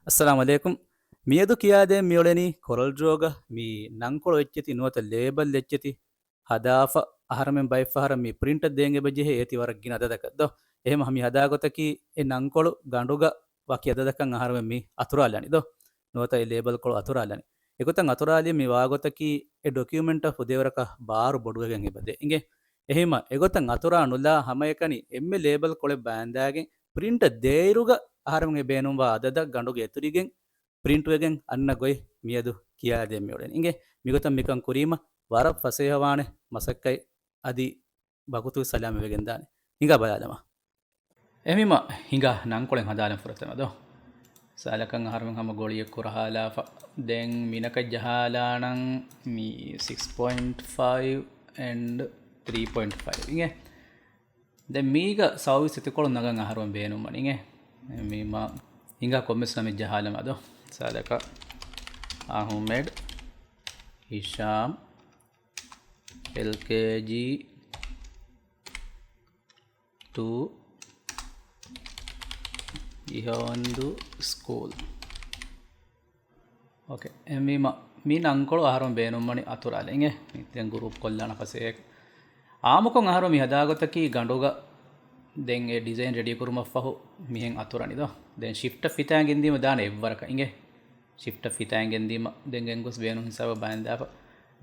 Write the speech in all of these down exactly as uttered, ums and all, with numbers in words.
އައްސަލާމު ޢަލައިކުމް. މިއަދު ކިޔާދޭން މިއުޅެނީ ކޮރަލް ޑްރޯގަ މި ނަންކޮޅު އެއްޗެތި ނުވަތަ ލޭބަލް އެއްޗެތި ހަދާފަ އަހަރެމެން ބައެއްފަހަރަށް މި ޕްރިންޓަށް ދޭން އެބަޖެހޭ. އޭތި ވަރަށް ގިނަ އަދަދަކަށް ދޯ. އެހެމަ މި ހަދާ ގޮތަކީ އެ ނަންކޮޅު ގަނޑުގަ ވަކި އަދަދަކަށް އަހަރެމެން މި އަތުރާލަނީ ދޯ. ނުވަތަ އެ ލޭބަލް ކޮޅު އަތުރާލަނީ. އެގޮތަށް އަތުރާލި މި ވާގޮތަކީ އެ ޑޮކިއުމެންޓަށް ފުދޭވަރަކަށް ބާރު ބޮޑުވެގެން އެބަދޭ އިނގޭ. އެހެމަ އެގޮތަށް އަތުރާ ނުލާ ހަމައެކަނި އެންމެ ލޭބަލް ކޮޅެއް ބާންދާގެން ޕްރިންޓަށް ދޭއިރުގަ އަހަރެމެން ބޭނުންވާ އަދަދަށް ގަނޑުގެ އެތުރިގެން ޕްރިންޓްވެގެން އަންނަ ގޮތް މިއަދު ކިޔާދޭން މިއުޅެނީ އިނގޭ. މިގޮތަށް މިކަން ކުރީމަ ވަރަށް ފަސޭހަވާނެ މަސައްކަތް. އަދި ވަގުތު ސަލާމަތްވެގެންދާނެ. ހިނގާ ބަލާލަމާ. އެހެމަ ހިނގާ ނަންކޮޅެއް ހަދާލަން ފުރަތަމަ ދޯ. ސާލަކަށް އަހަރެމެން ހަމަ ގޮޅިއެއް ކުރަހާލާފަ. ދެން މިނަކަށް ޖަހާލާނަން މި ސިކްސް ޕޮއިންޓް ފައިވް އެންޑް ތްރީ ޕޮއިންޓް ފައިވް އިނގޭ. ދެން މީގަ ސައުވީސް އެތިކޮޅު ނަގަން އަހަރުމެން ބޭނުންވަނީ އިނގޭ. މީމަ ހިނގާ ކޮންމެސް ނަމެއް ޖަހާލަމާ ދޯ. ސާލަކަށް އަހުމެޑް ހިޝާމް އެލްކޭޖީ ޓޫ އިހަވަންދު ސްކޫލް. އޯކޭ. އެހެންވީމަ މި ނަންކޮޅު އަހަރުން ބޭނުންވަނީ އަތުރާލަން އިނގޭ. މި ދެން ގުރޫޕް ކޮށްލާނަ ފަސޭހަ. އާއްމުކޮށް އަހަރު މި ހަދާ ގޮތަކީ ގަނޑުގަ ދެން އެ ޑިޒައިން ރެޑީ ކުރުމަށްފަހު މިހެން އަތުރަނި ދޯ. ދެން ޝިފްޓަށް ފިތާއިން ގެންދީމަ ދާނެ އެއްވަރަކަށް އިނގޭ. ޝިފްޓަށް ފިތާއިން ގެންދީމަ ދެން ގެންގޮސް ބޭނުން ހިސާބަށް ބައިންދާފަ.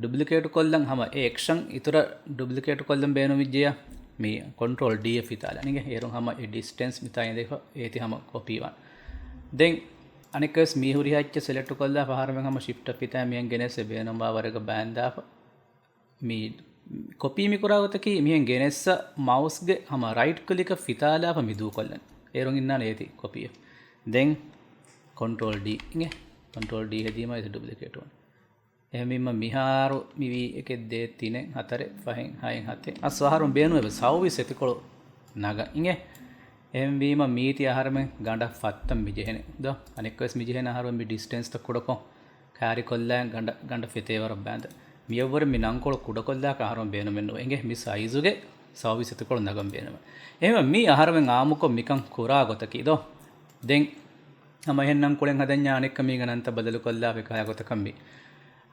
ޑުޕްލިކޭޓް ކޮށްލަން ހަމަ އެ އެކްޝަން އިތުރަށް ޑުޕްލިކޭޓް ކޮށްލަން ބޭނުންވިއްޖެޔާ މި ކޮންޓްރޯލް ޑީ އަށް ފިތާލަން އިނގޭ. އޭރުން ހަމަ އެ ޑިސްޓެންސް މިތާ އިނދެފަ އޭތި ހަމަ ކޮޕީވާން. ދެން އަނެއްކާވެސް މީ ހުރިހާ އެއްޗެއް ސެލެކްޓް ކޮށްލާފަ އަހަރެމެން ހަމަ ޝިފްޓަށް ފިތާ މިހެން ގެނެސް އެ ބޭނުންވާ ވަރެއްގަ ބައިންދާފަ. މި ކޮޕީ މި ކުރާ ގޮތަކީ މިހެން ގެނެއްސަ މައުސްގެ ހަމަ ރައިޓް ކްލިކަށް ފިތާލާފަ މި ދޫކޮށްލަން. އޭރުން އިންނާނެ އޭތި ކޮޕީއެއް. ދެން ކޮންޓްރޯލް ޑީ އިނގޭ. ކޮންޓްރޯލް ޑީ ހެދީމަ އެތި ޑުޕްލިކޭޓް ވަން. އެހެންވީމަ މިހާރު މިވީ އެކެއް ދޭއް ތިނެއް ހަތަރެއް ފަހެއް ހައެއް ހަތެއް. އަސް އަހަރުން ބޭނުންވެ ސައުވީސް އެތިކޮޅު ނަގަ އިނގޭ. އެހެންވީމަ މީތި އަހަރެމެން ގަނޑަށް ފައްތަން މިޖެހެނެ. ދޯ އަނެއްކޮވެސް މިޖެހެނެ އަހަރު މި ޑިސްޓެންސްތައް ކުޑަކޮށް ކާރިކޮށްލާ ގަނޑަށް، ގަނޑަށް ފެތޭވަރަށް ބާނދަ. މިއަށްވުރެ މި ނަންކޮޅު ކުޑަކޮށްލާކަށް އަހަރުން ބޭނުމެއްނުވެ އިނގޭ. މި ސައިޒުގެ ސައުވީސް އެތިކޮޅު ނަގަން ބޭނުމެ. އެހެންވެ މީ އަހަރެމެން އާއްމުކޮށް މިކަން ކުރާ ގޮތަކީ ދޯ. ދެން ހަމަ އެހެން ނަންކޮޅެއް ހަދަންޏާ އަނެއްކަމީގަ ނަންތައް ބަދަލުކޮށްލާފަ އެކަހަ ގޮތަކަށް މި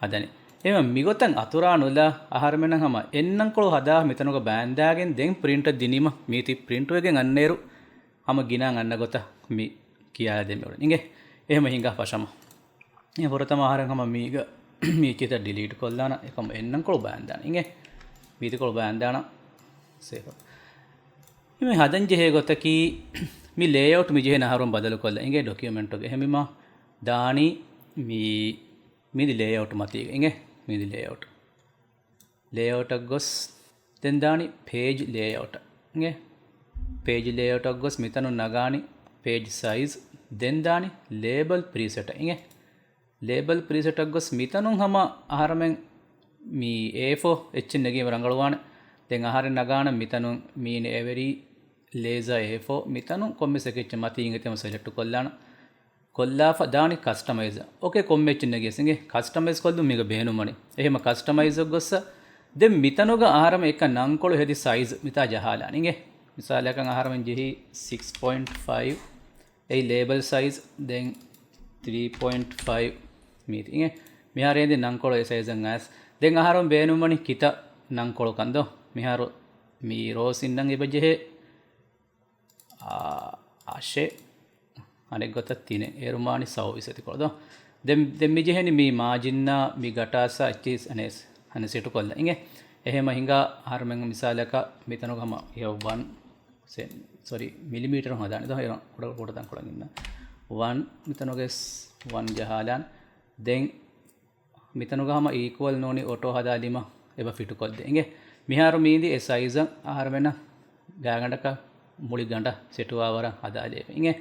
ހަދަނީ. އެހެންވެ މިގޮތަށް އަތުރާ ނުލާ އަހަރެމެނަށް ހަމަ އެއްނަންކޮޅު ހަދާ މިތަނުގަ ބާންދާގެން ދެން ޕްރިންޓަށް ދިނީމަ މީތި ޕްރިންޓްވެގެން އަންނައިރު ހަމަ ގިނަ އަންނަ ގޮތަށް މި ކިޔާދޭ މިއުޅެނީ އިނގޭ. އެހެމަ ހިނގާ ފަށަމަ. އެ ފުރަތަމަ އަހަރެން ހަމަ މީގަ މީ ކިތައް ޑިލީޓް ކޮށްލާނަ އެކަމަ އެއްނަންކޮޅު ބާންދާނަ އިނގޭ. މީތިކޮޅު ބާންދާނަ ސޭފަ. މި ހަދަން ޖެހޭ ގޮތަކީ މި ލޭއައުޓް މި ޖެހޭނެ އަހަރުން ބަދަލުކޮށްލަ އިނގޭ ޑޮކިއުމެންޓުގެ. އެހެމިމާ ދާނީ މި މިދި ލޭއައުޓް މަތީގަ އިނގޭ. މިދި ލޭއައުޓް. ލޭއައުޓަށް ގޮސް ދެން ދާނީ ޕޭޖް ލޭއައުޓަށް އިނގޭ. ޕޭޖް ލޭއައުޓަށް ގޮސް މިތަނުން ނަގާނީ ޕޭޖް ސައިޒް ދެން ދާނީ ލޭބަލް ޕްރީސެޓަށް އިނގޭ. ލޭބަލް ޕްރީސެޓަށް ގޮސް މިތަނުން ހަމަ އަހަރަމެން މި އޭ ފޯ އެއްޗެއް ނެގީމަ ރަނގަޅުވާނެ. ދެން އަހަރެން ނަގާނަ މިތަނުން މީން އެވެރީ ލޭޒާ އޭ ފޯ މިތަނުން ކޮންމެސް އެކެއްޗެއް މަތީން އެތިމަ ސެލެކްޓް ކޮށްލާނަ. ކޮށްލާފަ ދާނީ ކަސްޓަމައިޒް. އޯކޭ ކޮންމެ އެއްޗެއް ނެގިޔަސް އިނގޭ. ކަސްޓަމައިޒް ކޮށްލުން މީގަ ބޭނުންވަނީ. އެހެމަ ކަސްޓަމައިޒަށް ގޮއްސަ ދެން މިތަނުގަ އަހަރަމެން އެކަ ނަންކޮޅު ހެދި ސައިޒް މިތާ ޖަހާލާނީ އިނގޭ. މިސާލަކަށް އަހަރަމެން ޖެހީ ސިކްސް ޕޮއިންޓް ފައިވް އެއީ ލޭބަލް ސައިޒް ދެން ތްރީ ޕޮއިންޓް ފައިވް މީތި އިނގޭ. މިހާރު އެނދި ނަންކޮޅު އެ ސައިޒަށް އައިސް. ދެން އަހަރުން ބޭނުންވަނީ ކިތައް ނަންކޮޅުކަން ދޯ. މިހާރު މި ރޯސް އިންނަން އެބަ ޖެހޭ އާ، އަށެއް އަނެއް ގޮތަށް ތިނެއް އޭރު މާނި ސައުވީސް އެތިކޮޅު ދޯ. ދެން، ދެން މި ޖެހެނީ މި މާޖިންނާ މި ގަޓާސް އައްޗިސް އަނެސް، އަނެސް ސެޓު ކޮށްލަ އިނގޭ. އެހެމަ ހިނގާ އަހަރުމެން މިސާލަކަށް މިތަނުގަ ހަމަ އެ ވަން ސެ-، ސޮރީ، މިލިމީޓަރު ހަދާނެ ދޯ. އޭރު ކުޑަ، ކުޑަ ތަންކޮޅަށް އިންނަ. ވަން މިތަނުގަ ވަން ޖަހާލާން. ދެން މިތަނުގަ ހަމަ އީކުއަލް ނޫނީ އޮޓޯ ހަދާލީމަ އެބަ ފިޓުކޮށްދޭ އިނގޭ. މިހާރު މީނދި އެ ސައިޒަށް އަހަރުމެންނަށް ގާގަނޑަކަށް މުޅި ގަނޑަށް ސެޓުވާވަރަށް ހަދާލެވޭ އިނގޭ.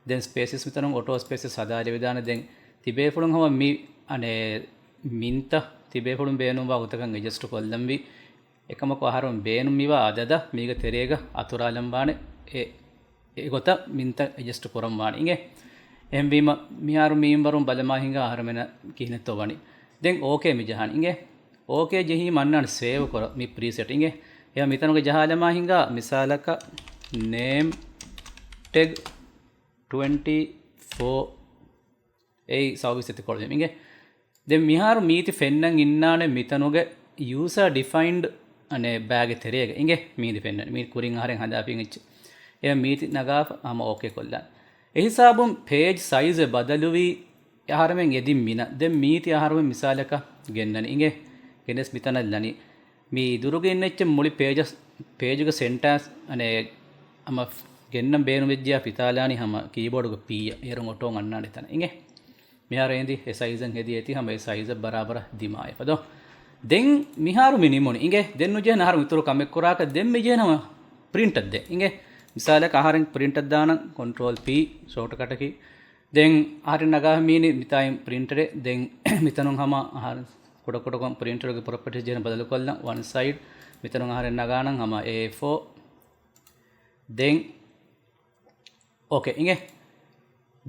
ދެން ސްޕޭސިސް މިތަނުން އޮޓޯ ސްޕޭސިސް ހަދާލެވިދާނެ. ދެން ތިބޭފުޅުން ހަމަ މި އަނެއް މިންތައް ތިބޭފުޅުން ބޭނުންވާ ގޮތަކަށް އެޖަސްޓް ކޮށްލަންވީ. އެކަމަކު އަހަރުން ބޭނުން މިވާ އަދަދަށް މީގެ ތެރޭގަ އަތުރާލަންވާނެ އެ އެގޮތަށް މިންތައް އެޖަސްޓް ކުރަން ވާނެ އިނގޭ. އެހެންވީމަ، މިހާރު މި މިންވަރުން ބަލަމާ ހިނގާ އަހަރުމެނަށް ކިހިނެއްތޯ ވަނީ. ދެން އޯކޭ މި ޖަހާނެ އިނގޭ. އޯކޭ ޖެހީމަ އަންނާނެ ސޭވް ކުރަން މި ޕްރީސެޓް އިނގޭ. އެހެން މިތަނުގަ ޖަހާލަމާ ހިނގާ މިސާލަކަށް ނޭމް ޓެގް ޓްވެންޓީ ފޯ އެއީ ސައުވީސް އެތިކޮޅު އިނގޭ. ދެން މިހާރު މީތި ފެންނަން އިންނާނެ މިތަނުގެ ޔޫސާ ޑިފައިންޑް އަނެއް ބާގެ ތެރޭގަ އިނގޭ މީތި ފެންނަން. މީ ކުރިން އަހަރެން ހަދާފިން އެއްޗެއް. އެ މީތި ނަގާފަ ހަމަ އޯކޭ ކޮށްލާނެ. އެހިސާބުން ޕޭޖް ސައިޒެއް ބަދަލުވީ އަހަރެމެން އެދިން މިނަ. ދެން މީތި އަހަރެމެން މިސާލަކަށް ގެންނަނީ އިނގޭ. ގެނެސް މިތަނަށް ލަނީ. މީ ދުރުގެ އިންނަ އެއްޗެއް މުޅި ޕޭޖަސް، ޕޭޖުގެ ސެންޓާސް އަނެއް ހަމަ ގެންނަން ބޭނުންވެއްޖިޔާ ފިތާލާނީ ހަމަ ކީބޯޑުގެ ޕީއަށް. އޭރުން އޮޓޯން އަންނާނެ ތަނަށް އިނގޭ. މިހާރު އެނދި އެ ސައިޒަށް ހެދި އޭތި ހަމަ އެ ސައިޒަށް ބަރާބަރަށް ދިމާވެފަ ދޯ. ދެން މިހާރު މި ނިމުނީ އިނގޭ. ދެން ނުޖެހޭނެ އަހަރު އިތުރު ކަމެއް ކުރާކަށް ދެން މި ޖެހޭނެ ހަމަ ޕްރިންޓަށް ދޭ އިނގޭ. މިސާލަކަށް އަހަރެން ޕްރިންޓަށް ދާނަން ކޮންޓްރޯލް ޕީ ޝޯޓްކަޓަކީ. ދެން އަހަރެން ނަގާ މީނި މިތާއިން ޕްރިންޓަރެއް. ދެން މިތަނުން ހަމަ އަހަރެން ކުޑަކުޑަކޮށް ޕްރިންޓަރުގެ ޕްރޮޕަޓީސް ޖެހެން ބަދަލުކޮށްލަން ވަން ސައިޑް. މިތަނުން އަހަރެން ނަގާނަން ހަމަ އޭ ފޯ. ދެން އޯކޭ އިނގޭ.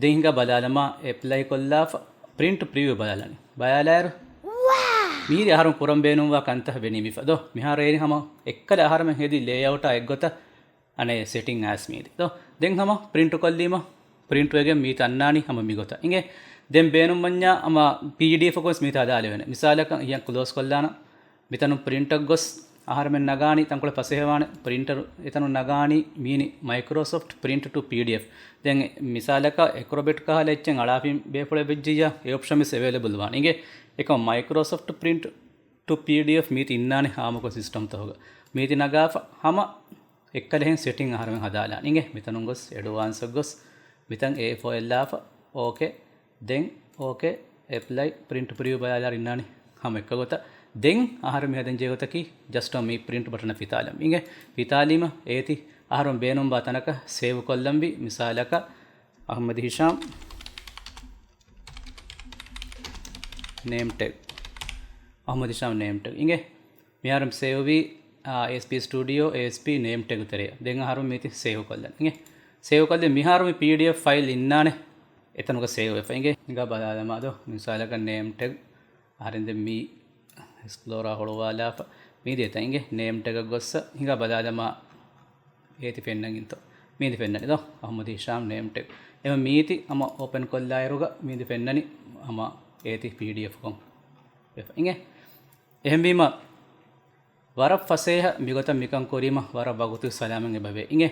ދެން ހިނގާ ބަލާލަމާ އެޕްލައި ކޮށްލާފަ ޕްރިންޓް ޕްރިވިއު ބަލާލަނީ. ބަލާލާއިރު މީރި އަހަރުން ކުރަން ބޭނުންވާ ކަންތައް ވެނީ މިފަ ދޯ. މިހާރު އޭރި ހަމަ އެއްކަލަ އަހަރެމެން ހެދި ލޭއައުޓާ އެއްގޮތަށް އަނެއް ސެޓިން އައިސް މީދި ދޯ. ދެން ހަމަ ޕްރިންޓް ކޮށްލީމަ ޕްރިންޓް ވެގެން މީތި އަންނާނީ ހަމަ މިގޮތަށް އިނގޭ. ދެން ބޭނުންވަންޏާ ހަމަ ޕީޑީއެފް ގޮސް މީތި ހަދާލެވޭނެ. މިސާލަކަށް ހިޔަން ކްލޯސް ކޮށްލާނަން. މިތަނުން ޕްރިންޓަށް ގޮސް އަހަރެމެން ނަގާނީ ތަންކޮޅެއް ފަސޭހަވާނެ. ޕްރިންޓަރު އެތަނުން ނަގާނީ މީނި މައިކްރޯސޮފްޓް ޕްރިންޓް ޓު ޕީޑީއެފް. ދެން މިސާލަކަށް އެކްރޮބެޓް ކަހަލަ އެއްޗެއް އަޅާފިން ބޭފުޅެއް ވެއްޖިއްޔާ އެ އޮޕްޝަން ވެސް އެވޭލެބަލް ވާނެ އިނގޭ. އެކަމަ މައިކްރޯސޮފްޓް ޕްރިންޓް ޓު ޕީޑީއެފް މީތި އިންނާނެ ހާމަކޮށް ސިސްޓަމްތަކުގަ. މީތި ނަގާފަ ހަމަ އެއްކަލަހެން ސެޓިން އަހަރެމެން ހަދާލާނެ އިނގޭ. މިތަނުން ގޮސް އެޑްވާންސަށް ގޮސް މިތަން އޭ ފޯ އެއްލާފަ އޯކޭ. ދެން އޯކޭ، އެޕްލައި، ޕްރިންޓް ޕްރިވިއު ބަލާލާ އިންނާނީ ހަމަ އެއްކަ ގޮތަށް. ދެން އަހަރު މި ހަދަން ޖެހޭ ގޮތަކީ ޖަސްޓް މި ޕްރިންޓް ބަޓަނަށް ފިތާލަން އިނގޭ. ފިތާލީމަ އޭތި އަހަރުން ބޭނުންވާ ތަނަކަށް ސޭވް ކޮށްލަންވީ. މިސާލަކަށް އަހްމަދު ހިޝާމް ނޭމް ޓެގް. އަހްމަދު ހިޝާމް ނޭމް ޓެގް އިނގޭ. މިހާރު ސޭވްވީ، އާ، އޭއެސްޕީ ސްޓޫޑިއޯ، އޭއެސްޕީ ނޭމް ޓެގު ތެރެއަށް. ދެން އަހަރު މީތި ސޭވް ކޮށްލަން އިނގޭ. ސޭވް ކޮށްލި މިހާރު މި ޕީޑީއެފް ފައިލް އިންނާނެ އެތަނުގަ ސޭވް ވެފަ އިނގޭ. ހިނގާ ބަލާލަމާ ދޯ. މިސާލަކަށް ނޭމް ޓެގް އަހަރެން ދެން މީ އެކްސްޕްލޯރާ ހުޅުވާލާފަ. މީދި އެތަން އިނގޭ ނޭމް ޓެގަށް ގޮއްސަ ހިނގާ ބަލާލަމާ އޭތި ފެންނަން އިންތޯ. މީދި ފެންނަނީ ދޯ. އަހްމަދު ހިޝާމް ނޭމް ޓެގް. އެމަ މީތި ހަމަ އޯޕަން ކޮށްލާއިރުގަ މީދި ފެންނަނީ ހަމަ އޭތި ޕީޑީއެފް ކޮށް ވެފަ އިނގޭ. އެހެންވީމަ ވަރަށް ފަސޭހަ މިގޮތަށް މިކަން ކުރީމަ ވަރަށް ވަގުތު ސަލާމަތް އެބަވޭ އިނގޭ.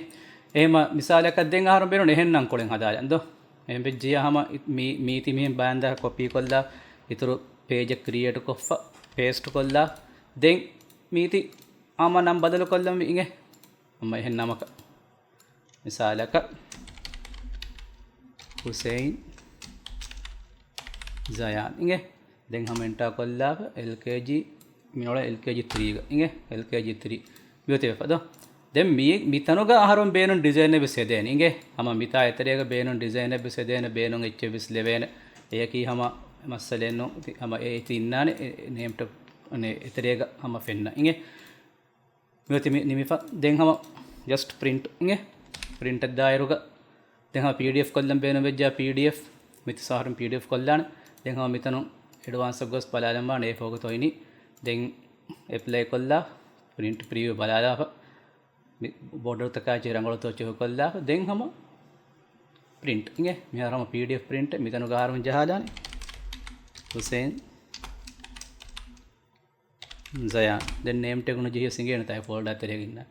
އެހެމަ މިސާލަކަށް ދެން އަހަރު ބޭނުން އެހެން ނަންކޮޅެއް ހަދާލަން ދޯ. އެހެން ވެއްޖިޔާ ހަމަ މީ، މީތި މިހެން ބާންދާ ކޮޕީ ކޮށްލާ އިތުރު ޕޭޖެއް ކްރިއޭޓް ކޮށްފަ ޕޭސްޓް ކޮށްލާ ދެން މީތި ހަމަ ނަން ބަދަލު ކޮށްލަން ވީ އިނގޭ. ހަމަ އެހެން ނަމަކަށް. މިސާލަކަށް، ހުސެއިން ޒަޔާން އިނގޭ. ދެން ހަމަ އެންޓާ ކޮށްލާފަ އެލްކޭޖީ، މިނޮޅެ އެލްކޭޖީ ތްރީގަ އިނގޭ. އެލްކޭޖީ ތްރީ މިއޮތީ ވެފަ ދޯ. ދެން މީ، މިތަނުގަ އަހަރުން ބޭނުން ޑިޒައިނެއް ވެސް ހެދޭނެ އިނގޭ. ހަމަ މިތާ އެތެރޭގަ ބޭނުން ޑިޒައިނެއް ވެސް ހެދޭނެ، ބޭނުން އެއްޗެއް ވެސް ލެވޭނެ. އެޔަކީ ހަމަ މައްސަލައެއް ނޫން. ތި، ހަމަ އޭތި އިންނާނެ ނޭމް ޓެގް އެތެރޭގަ ހަމަ ފެންނަ އިނގޭ. މިއޮތީ މި ނިމިފަ. ދެން ހަމަ ޖަސްޓް ޕްރިންޓް އިނގޭ. ޕްރިންޓަށް ދާއިރުގަ ދެން ހަމަ ޕީޑީއެފް ކޮށްލަން ބޭނުން ވެއްޖާ ޕީޑީއެފް މިތި ސަހަރުން ޕީޑީއެފް ކޮށްލާނެ. ދެން ހަމަ މިތަނުން އެޑްވާންސަށް ގޮސް ބަލާލަންވާނެ އޭ ފޯގެ ތޮއިނީ. ދެން އެޕްލައި ކޮށްލާ ޕްރިންޓް ޕްރިވިއު ބަލާލާފަ. މި ބޯޑަރުތަކާ ޗި ރަނގަޅުތޯ ޗެކް ކޮށްލާފަ. ދެން ހަމަ ޕްރިންޓް އިނގޭ. މިހާރު ހަމަ ޕީޑީއެފް ޕްރިންޓް މިތަނުގަ އަހަރުން ޖަހާލާނެ. ހުސެއިން ޒަޔާން. ދެން ނޭމް ޓެގު ނުޖެހިޔަސް އިނގޭނެ ތައި ފޯލްޑާ ތެރޭގަ އިންނަ.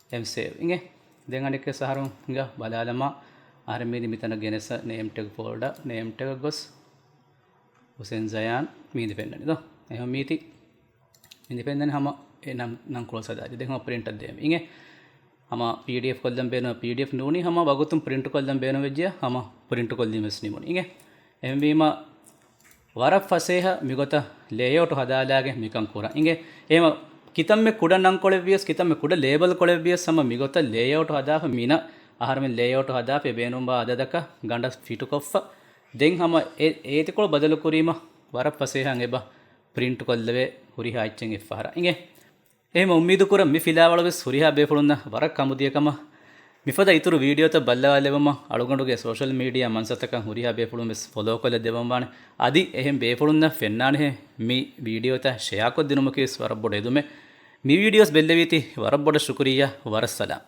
ދެން ސޭވް އިނގޭ. ދެން އަނެއްކެ ސަހަރުން ހިނގާ ބަލާލަމާ އަހަރެން މީދި މިތަނަށް ގެނެސް ނޭމް ޓެގް ފޯލްޑާ ނޭމް ޓެގަށް ގޮސް ހުސެން ޒަޔާން މީދި ފެންނަނީ ދޯ. އެހެން މީތި މީދި ފެންނަނީ ހަމަ އެ ނަން، ނަން ކްލޯސް ހަދާދި. ދެން ހަމަ ޕްރިންޓަށް ދޭން އިނގޭ. ހަމަ ޕީޑީއެފް ކޮށްލަން ބޭނުން ޕީޑީއެފް ނޫނީ ހަމަ ވަގުތުން ޕްރިންޓް ކޮށްލަން ބޭނުން ވެއްޖެ ހަމަ ޕްރިންޓް ކޮށްލީމަސް ނިމުނީ އިނގޭ. އެހެންވީމަ ވަރަށް ފަސޭހަ މިގޮތަށް ލޭއައުޓް ހަދާލާގެން މިކަން ކުރަން އިނގޭ. އެހެމަ ކިތަންމެ ކުޑަ ނަންކޮޅެއް ވިޔަސް، ކިތަންމެ ކުޑަ ލޭބަލް ކޮޅެއް ވިޔަސް ހަމަ މިގޮތަށް ލޭއައުޓް ހަދާފަ މިނަ އަހަރުމެން ލޭއައުޓް ހަދާފަ އެ ބޭނުންވާ އަދަދަކަށް ގަނޑަށް ފިޓުކޮށްފަ. ދެން ހަމަ އެ، އޭތިކޮޅު ބަދަލު ކުރީމަ ވަރަށް ފަސޭހައިން އެބަ ޕްރިންޓް ކޮށްލެވޭ ހުރިހާ އެއްޗެއް އެއްފަހަރަށް އިނގޭ. އެހެމަ އުއްމީދު ކުރަން މި ފިލާވަޅު ވެސް ހުރިހާ ބޭފުޅުންނަށް ވަރަށް ކަމުދިޔަ ކަމަށް. މިފަދަ އިތުރު ވީޑިއޯތައް ބައްލަވާލެވުމަށް އަޅުގަނޑުގެ ސޯޝަލް މީޑިއާ މަންސަތަކަށް ހުރިހާ ބޭފުޅުން ވެސް ފޮލޯ ކޮށްލަ ދެވަންވާނެ. އަދި އެހެން ބޭފުޅުންނަށް ފެންނާނެހެން މި ވީޑިއޯތައް ޝެއާ ކޮށްދިނުމަކީ ވެސް ވަރަށް ބޮޑު އެދުމެއް. މި ވީޑިއޯސް ބެއްލެވީތީ ވަރަށް ބޮޑަށް ޝުކުރިއްޔާ. ވަރަށް ސަލާމް.